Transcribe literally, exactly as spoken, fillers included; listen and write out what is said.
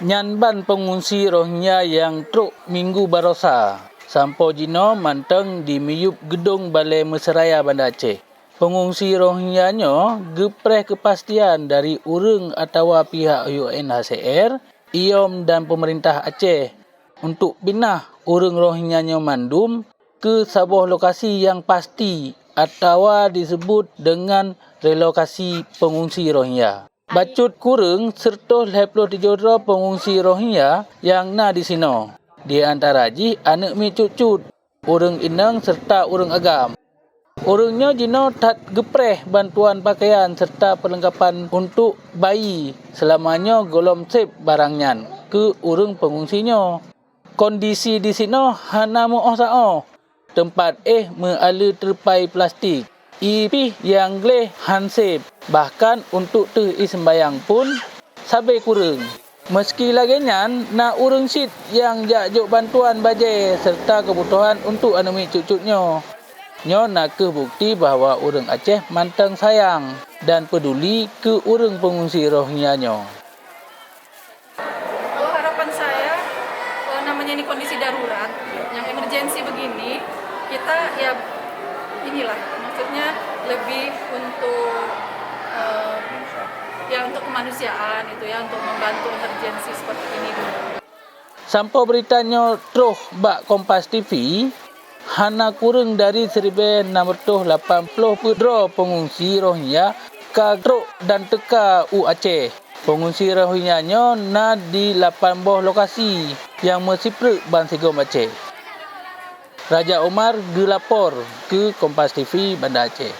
Nyan ban peungungsi Rohingya nyang trok minggu barosa, sampoe jinoe mantong di miyueb geudong Balai Meuseuraya Banda Aceh. Peungungsi Rohingya nyoe geupreh keupastian dari ureuëng atawa pihak U N H C R, IOM dan peumeurintah Aceh untuk pinah ureuëng Rohingya nyoe mandum keu saboh lokasi nyang pasti atawa diseubut deungon relokasi peungungsi Rohingya. Bacut kureueng seratus lhée ploh tujoh droe peungungsi Rohingya nyang na disinoe, di antara jih aneuëk miet cut-cut, ureuëng inong seureuta ureuëng agam. Ureuëng nyoe jinoe that geupreh bantuan pakaian seureuta peulengkapan untuk bayi, seulama nyoe gohlom seb barang nyan keu ureuëng peungungsi nyoe. Kondisi disinoe hana meuoh saoh, teumpat éh meualeue teurupai plastik, ie pih nyang gleh han seb, bahkan untuk teuh ie seumbayang pun sabe kureueng. Meuski lagée nyan, na ureuëng cit nyang jak jok bantuan bajée seureuta keubutohan untuk aneuëk miet cut-cut nyoe. Nyoe na kheueh bukeuti bahwa ureuëng Aceh mantong sayang dan peuduli keu ureuëng peungungsi Rohingya nyoe. Kalau harapan saya, eh, namanya ini kondisi darurat, yang emergency begini, kita ya inilah, maksudnya lebih untuk eh, ya untuk kemanusiaan itu ya, untuk membantu emergency seperti ini dulu. Sampoe beurita nyoe troh bak Kompas T V, hana kureueng dari siribée nam reutôh lapan ploh peuet droe peungungsi Rohingya ka trok dan teuka u Aceh. Peungungsi Rohingya nyoe na di lapan boh lokasi nyang meusipreuk bansigom Aceh. Raja Umar geulapor keu Kompas T V Banda Aceh.